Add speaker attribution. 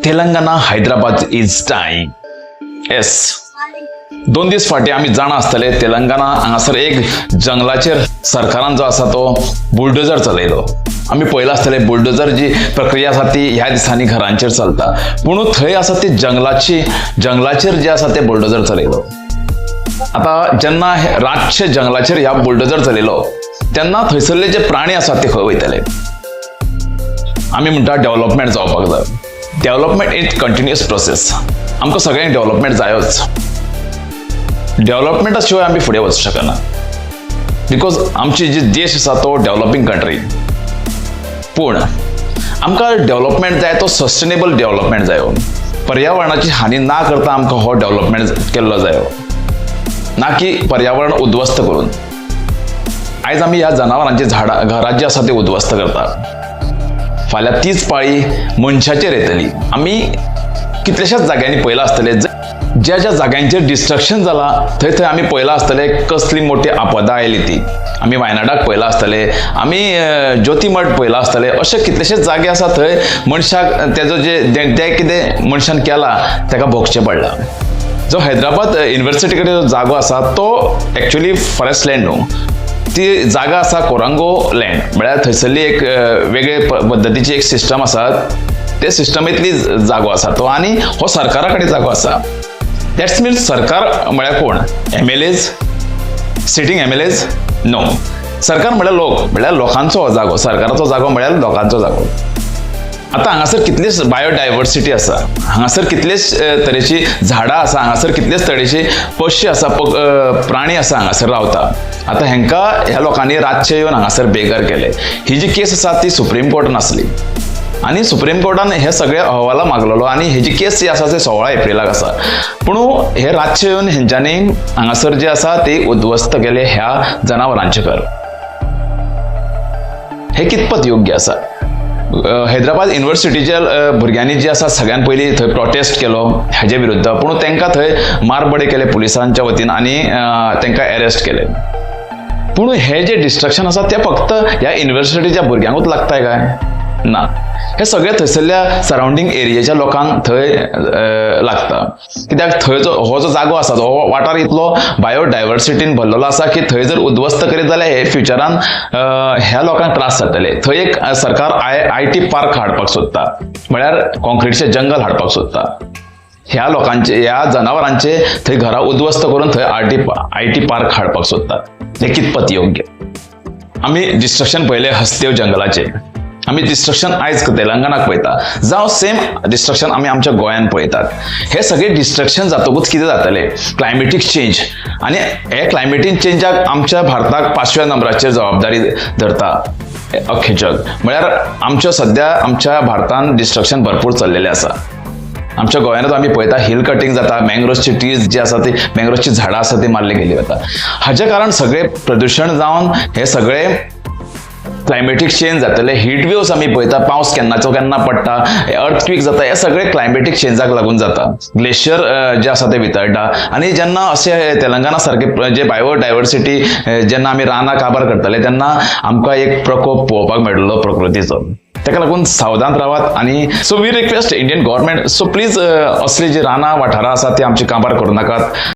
Speaker 1: Telangana, Hyderabad is dying. Yes, 2 दीस फाटीं आमी जाणा आसतले, तेलंगणा हांगासर एक जंगलाचेर सरकारान जो आसा तो बुलडोजर चलयलो. आमी पळयलां आसतलें, बुलडोजर जी प्रक्रिया आसा ती ह्या दिसांनी घरांचेर चलता, पूण थंय आसा ती जंगलाचेर जे आसा ते बुलडोजर चलयलो. आतां जेन्ना हे रातचे जंगलाचेर ह्या बुलडोजर चलयलो तेन्ना थंयसरले जे प्राणी आसात ते खंय वयतले? आमी म्हणटा डेव्हलपमेंट जावपाक जाय. Development is continuous process. आमकां सगळ्यांक डेव्हलपमेंट जायोच. डेव्हलपमेंटा शिवाय आमी फुडें वचूंक शकना, because आमची जी देश आसा तो डेव्हलपींग कंट्री. पूण आमकां डेव्हलपमेंट जाय तो सस्टेनेबल डेव्हलपमेंट जायो. पर्यावरणाची हानी ना करता आमकां हो डेव्हलपमेंट केल्लो जायो, ना की पर्यावरण उद्ध्वस्त करून. आयज आमी ह्या जनावरांची झाडां, घरां जी आसा ती उद्ध्वस्त करतात. फाल्यां तीच पाळी मनशाचेर येतली. आमी कितल्याशाच जाग्यांनी पळयलां आसतलें, ज्या ज्या जाग्यांचेर डिस्ट्रक्शन जालां थंय थंय आमी पळयलां आसतलें कसली मोठी आपदा आयली ती. आमी वायनाडाक पळयलां आसतलें, आमी ज्योतिमठ पळयलां आसतलें. अशे कितलेशेच जागे आसा, थंय मनशाक तेजो जे तें कितें मनशान केलां ताका भोगचें पडलां. जो हैदराबाद युनिवर्सिटी कडेन जो जागो आसा तो एक्चुअली फॉरेस्ट लँड न्हू, ती जागा आसा कोरांगो लँड. म्हळ्यार थंयसरली एक वेगळे पद्दतीची एक सिस्टम आसा, ते सिस्टमींतली जागो आसा तो आनी हो सरकारा कडेन जागो आसा. That's means सरकार म्हळ्यार कोण? MLAs, sitting MLAs? No. सरकार म्हळ्यार लोक, म्हळ्यार लोकांचो हो जागो. सरकाराचो जागो म्हळ्यार लोकांचो जागो. आतां हांगासर कितलीच बायोडायवर्सिटी आसा, हांगासर कितलेच तरेची झाडां आसा, हांगासर कितलेच तरेची पक्षी आसा, प्राणी आसा, हांगासर रावता. आतां हेंकां ह्या लोकांनी रातचे येवन हांगासर बेघर केले. ही जी केस आसा ती सुप्रीम कोर्टान आसली आनी सुप्रीम कोर्टान हे सगळे अहवाला मागलेलो आनी हेजी केस जी आसा ते 16 एप्रिलाक आसा. पूण हे रातचे येवन हेंच्यांनी हांगासर जे आसा ते उद्ध्वस्त केले ह्या जनावरांचे घर. हे कितपत योग्य आसा? हैदराबाद युनिवर्सिटीच्या भुरग्यांनी जे आसा सगळ्यान पयलीं थंय प्रोटेस्ट केलो हेजे विरुद्ध, पूण तांकां थंय मारबडय केले पुलिसांच्या वतीन आनी तांकां अरेस्ट केले. पूण हे जे डिस्ट्रक्शन आसा ते फक्त ह्या युनिवर्सिटीच्या भुरग्यांकूच लागताय काय ना? हे सगळे थंयसरल्या सरावंडींग एरियेच्या लोकांक थंय लागता. कित्याक थंय जो हो जो जागो आसा, हो वाठार इतलो बायोडायवर्सिटीन भरलेलो आसा की थंय जर उद्ध्वस्त करीत जाल्यार हे फ्युचरान ह्या लोकांक त्रास जातले. थंय एक सरकार IT park हाडपाक सोदता, म्हळ्यार कॉन्क्रिटचे जंगल हाडपाक सोदता. ह्या लोकांचे, ह्या जनावरांचे थंय घरां उद्ध्वस्त करून थंय IT park हाडपाक सोदतात. हे कितपत योग्य? आमी डिस्ट्रक्शन पळयलें हसदेव जंगलाचे, आमी डिस्ट्रक्शन आयज तेलंगणाक पळयता, जावं सेम डिस्ट्रक्शन आमी आमच्या गोंयान पळयतात. हे सगळे डिस्ट्रक्शन जातकूच कितें जातलें? Climatic change. आनी हे क्लायमेटीक चेंजाक आमच्या भारताक पांचव्या नंबराचेर जबाबदारी धरता अख्खें जग. म्हळ्यार आमच्या सद्या आमच्या भारतान डिस्ट्रक्शन भरपूर चल्लेलें आसा. आमच्या गोंयांत आमी पळयता, हिल कटिंग जाता, मँग्रोवची ट्रीज जी आसा ती, मँग्रोवची झाडां आसा ती मारली गेली वता. हाजे कारण सगळें प्रदुशण जावन हे सगळे क्लायमेटीक चेंज जातले. हीट वेव्स आमी पळयता, पावस केन्नाचो केन्ना पडटा, अर्थक्वेक जाता, हे सगळे क्लायमेटीक चेंजाक लागून जाता. ग्लेशियर जे आसा ते वितळटा आनी जेन्ना अशे तेलंगणा सारके जे बायोडायवर्सिटी, जेन्ना आमी रानां काबार करतले तेन्ना आमकां एक प्रकोप पळोवपाक मेळटलो प्रकृतीचो. ताका लागून सावधान रावात आनी so we request Indian government, so please असली जी रानां वाठारां आसा ती आमची काबार करूं नाकात.